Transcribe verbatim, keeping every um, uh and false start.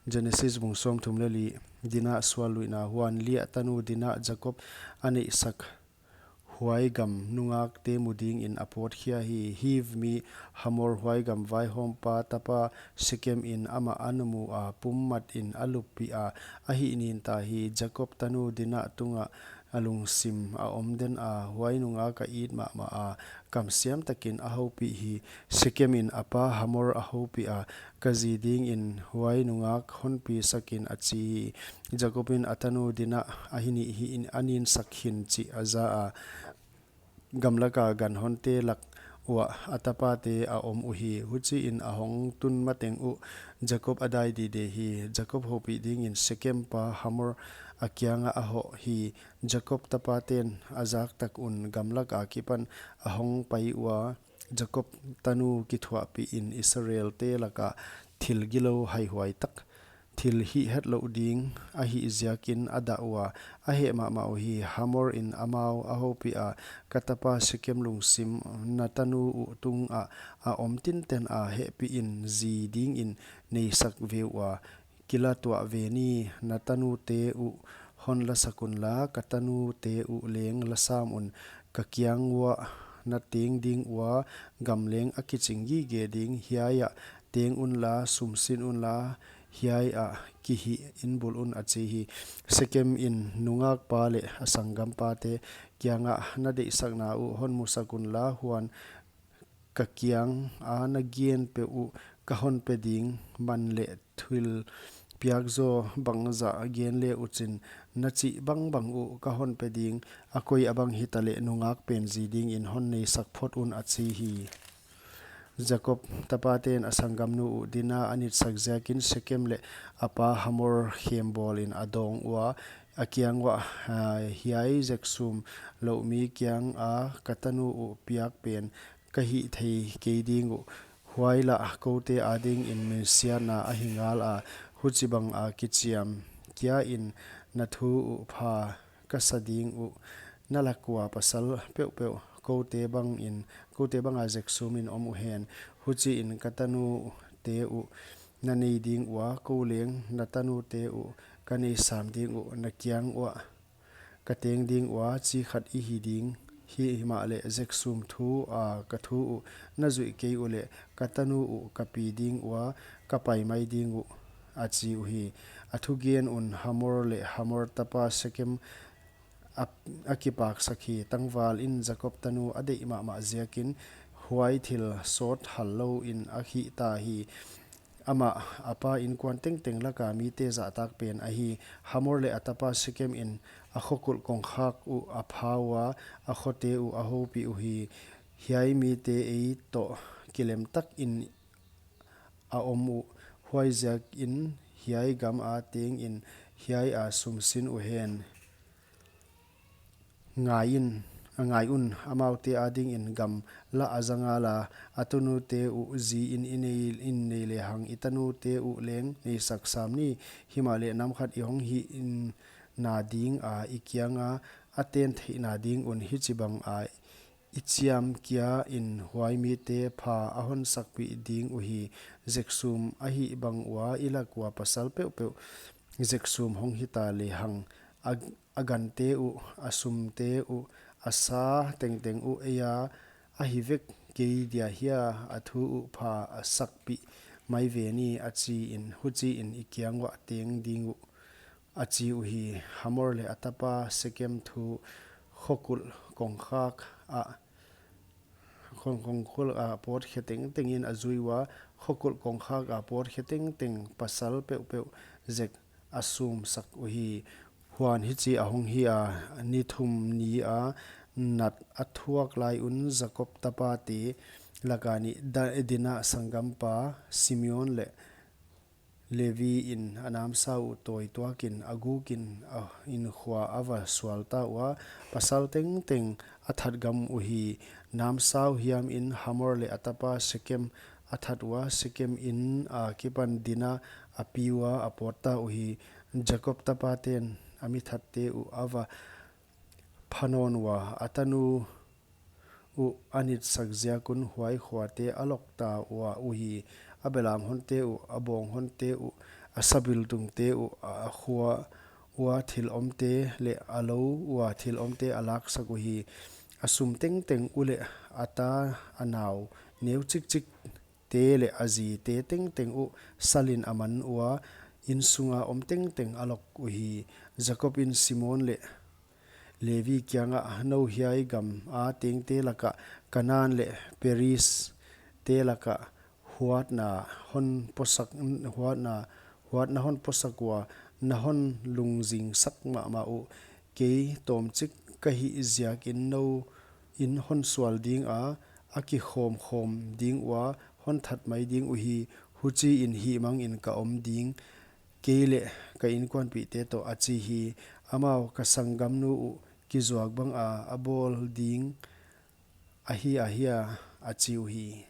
Genesis bung sawmthum leh li. Dinah sual luihna. Huan Leah tanu Dinah Jakob a neihsak huai gam nungakte mu dingin a pawtkhia hi. Hiv mi Hamor huai gam vaihawmpa tapa Shekem in amah a na mu a, pummat in a luppih a, a hihnin ta hi. Jakob tanu Dinah tungah a lungsim a om den a, huai nungak a it mahmah a, kamsiam takin a houpih hi. Shekem in a pa Hamor a houpih a, ka zi dingin huai nungak hon pi sak in, a chi hi. Jakob in a tanu Dinah a hi nih hi in a ninsak khin chih a za a, gamlaka ganhonte lak uah a tapate a om uhi. Huchiin a hong tun mateng uh Jakob a dai dide hi. Jakob houpih dingin Shekem pa Hamor a kiangah a hoh hi. Jakob tapaten a zak tak un gamlak akipan a hong pai ua, Jakob tanu kithuahpih in Israelte laka thil gilou haihuai tak, thil hih hetlouh ding a hih ziakin a dah ua, a heh mahmah uhi. Hamor in amau a houpih a, ka tapa Shekem lungsim na tanu uh tungah a om tinten a, hehpih in zi dingin neisak ve ua, kila tuah ve ni. Na tanute uh hon lasak unla, ka tanute uh leng la sam un. Ka kiang uah na teng ding ua, gam leng a kiching gige ding. Hiai ah teng unla, sum sin unla, hiai ah kihih in bul un, a chi hi. Shekem in nungakpa leh a sanggampate kiangah, na deihsakna uh hon musak unla, huan ka kianga na gen peuh uh ka hon pe ding. Man leh thil piak zaw bangzah gen le uchin, na chih bangbang uh ka hon pe ding. A koi a bang hitaleh nungak pen zi dingin hon neisak phot un, a chi hi. Jakob tapaten a sanggamnu uh Dinah a nitsak ziakin Shekem leh a pa Hamor khem bawlin a dawng ua, a kiang uah, ah, hiai zek sum louh mi kianga ka tanu uh piak pen ka hih thei kei ding uh. Huai lah kote adingin minsiatna ahi ngal a, huchibang a kichiam kia in na thu uh pha ka sa ding uh. Na lak ua pasal peuhpeuh kote bangin, kote banga zek sumin om uhen. Huchiin ka tanute uh na nei ding ua, kou leng na tanute uh ka nei sam ding uh. Na kiang uah ka teng ding ua, chi khat i hi ding. Himahleh zek sum thu a ka thu uh na zuih kei uleh, ka tanu uh ka pi ding ua, ka pai mai ding uh, a chi uhi. A thugen un Hamor leh Hamor tapa Shekem a, a kipaksak hi. Tangval in Jakob tanu a deih mahmah ziakin huai thil sawt hal louin a hih ta hi. Amah a pa inkuan tengteng laka mite zahtak pen ahi. Hamor leh a tapa Shekem in a khokulh kongkhak uh a pha ua, a khote uh a houpih uhi. Hiai mite ei toh kilem takin a om uh. Huaiziakin hiai gama tengin hiai a sum sin uhen. Ngai in, a ngai un, amaute adingin gam lah a za ngal a. A tanute uh zi in i nei, in nei lehang, i tanute uh leng neisak sam ni. Himahleh nam khat i hong hihna dinga i kianga a ten theihna ding un hichibang a i chiam kia in huai mite pha a hon sakpih ding uhi. Zek sum a hih bang ua i lak ua pasal peuhpeuh zek sum hong hita lehang, a, a gante uh, a sumte uh, a sa tengteng uh ei a, a hi vek kei dia hia, a thu uh pha a sakpih mai ve ni, a chi in, huchiin i kiang uah teng ding uh, a chi uhi. Hamor leh a tapa Shekem thu. Khokulh kongkhak a, khong, khongkhul a pawtkhe tengtengin a zui ua, khokulh kongkhak a pawtkhe tengteng pasal peuhpeuh zek a sumsak uhi. Huan hichi a hong hi a, ni thum ni a nat a thuak lai un Jakob tapate laka nih Da-, Dinah sanggampa Simeon leh Levi in a namsau uh tawi tuakin a gukin a inkhua a va sual ta ua, pasal tengteng a that gam uhi. Namsau hiam in Hamor leh a tapa Shekem a that ua, Shekem in akipan Dinah a pi ua a pawt ta uhi. Jakob tapaten a mi thatte uh a va pha nawn ua, a tanu uh a nitsak ziak un huai khuate a lok ta ua uhi. A belam honte uh, a bawng honte uh, a sabiltungte uh a khua ua thil omte leh a lou ua thil omte a laksak uhi. A sum tengteng uh leh a ta a nau neu chikchikte leh a zite tengteng uh salin a man ua, insunga om tengteng a lok uhi. Jakob in Simeon leh Levi kiangah, Nou hiai gama tengte lakah, Kanan leh Perizte lakah huatna hon puasak, huatna, huatna hon puasak ua, na hon lungzingsak mahmah uh. Kei tawmchik ka hih ziakin nou in hon sual dinga, a kikhawmkhawm ding ua, hon that mai ding uhi. Huchiin hihmangin ka om ding, kei leh ka inkuanpihte toh, a chi hi. Amau ka sanggamnu uh kizuak banga a bawl ding ahi a hia, a chi uhi.